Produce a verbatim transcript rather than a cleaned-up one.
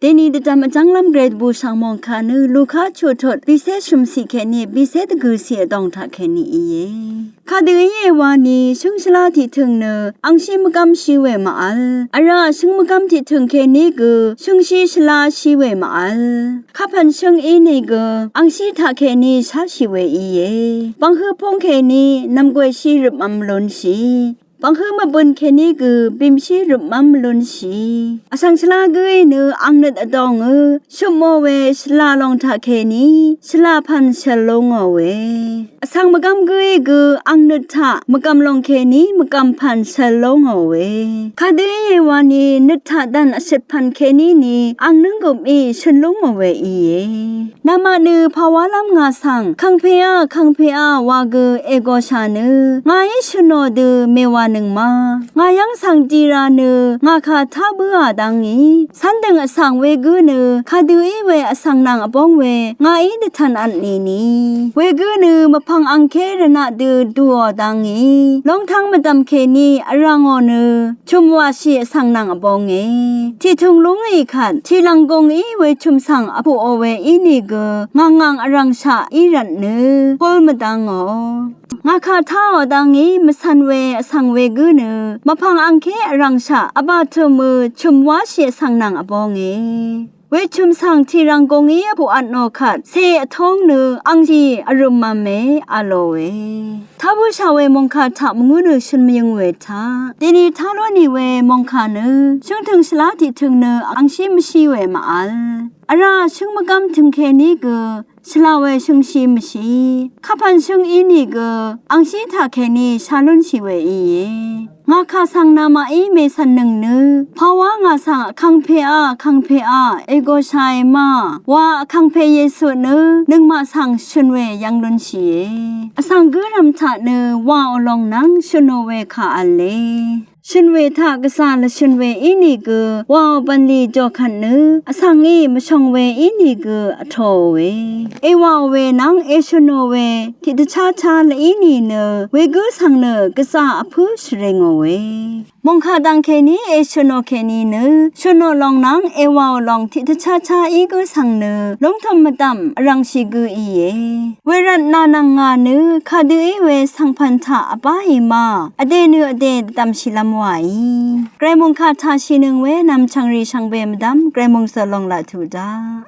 Dèní dvdvm vjv́nglv́m gvray dvbù shv̀ng mòngkà nø Luka chuqtut bìcé shø̀mciq kèní bìcé dvgø̀ciq vdòng taq kèní íe. Kadø íe wani shǿng shvlá tiqtø̀ng nø angshí mvgv́m shí we mv-vl. Vrá shǿng mvgv́m tiqtø̀ng kèní gø shǿngshí shvlá shí we mv-vl. Kapv̀n shǿng ínìgø angshí taq kèní sháshì we íe. Bvnghǿ púng kèní nv̀mgwèshí røpmvm lúnshì. Bvnghǿ mvbøn kèní gø bìmshí røpmvm lúnshì. Vsvng shvlá gǿí nø angnøt vdòngø shøpmò we shvlá lòng taq kèní shvlá pv̀n shøl lú ngò we. Vsvng mvgv́m gǿí gø angnøt taq mvgv̀m lòng kèní mvgv̀m pv̀n shøl lú ngò we. Kadø íe wani nøt taq dv̀n vshøt pv̀n kèní ni ang nǿnggøpí shøn lú ngò we íe. Namaq nø pàwálv́m ngà svng kangpeá kangpeá wa gø ègòshà nø ngàí shø̀nò dø mèwànøng ma. Ngà yv́ng svng dira nø ngà kà tá bǿà dá ngì cv́ndø̀ng vsvng wegǿ nø kadø í we vsvng nvng vbóng we ngàí dvtv̀n vtnì ni. Wegǿ nø mvpv̀ng angké rvnaq dø dùò dá ngì lóngtv́ng mvdv̀m kèní vrv̀ngò nø chø̀m wàshì vsvng nvng vbónge. Tiqtø̀ng lúngì kvt tiqlv̀ng gùng í wechø̀m svng vpuqò we ínìgø ngv̀ngngv̀ng vrv̀ngshaq í rvt nø kul mvdv́ngò. Ngà kà táò dá ngì mvcv̀n we vsvng wegǿ nø mvpv̀ng angké vrv̀ngshaq vbà tø̀mø chø̀m wáshì vsvng nvng vbónge. Wechø̀m svng tiqlv̀ng gùng í vpuq vtnò kvt cè vtóng nø angshì vrø̀mv̄me a lòe. Tá bǿshà we mòngkà taq mvngú nø shøn mvyøng we taq dèní tá lú nì we mòngkà nø shǿngtø̀ng shvlá tiqtø̀ng nø angshí mvshí we mv-vl. Vrá shǿng mvgv́m tø̀ng kèní gø shvlá we shǿngshí mvshí. Kapv̀n shǿng ínìgø angshí taq kèní shá lúnshì we íe. Ngà kà svng namaqí mècv̀nnøng nø pàwá ngà svng vkangpeá vkangpeá ègòshàe ma wa vkangpe Yesu nø nøngmaq svng shø̀n we yv́ng lúnshìe. Vsvng gǿrv̀m taq nø wàò lòng nvng shø̀nò we kà v̄le. Shø̀n we taq gvzà lvshø̀n we ínìgø wàò bv̀nlì jòkvt nø vsvng í mvshòng we ínìgø vtōò we. Èwàò we nvng èshø̀nò we tiqdvchá chá lví nìnø wegǿ svng nø gvzà vpǿ shvrengò we. Mòngkà dv̀ng kèní èshø̀nò kèní nø shø̀nò lòng nvng èwàò lòng tiqdvchá chá í gǿ svng nø lúngtø̀m mvdv̀m vrv̀ngshì gø íe. Wervt nà nvng ngà nø kadø í we svngpv̀n taq vbáì ma vdè nø vdè dvdv̀mshìlv́m wàí. Gvray mòngkà taq shìnøng we nv̀m chv̀ngrì shvngbe mvdv̀m gvray mòngsø lòng laq tuq daq.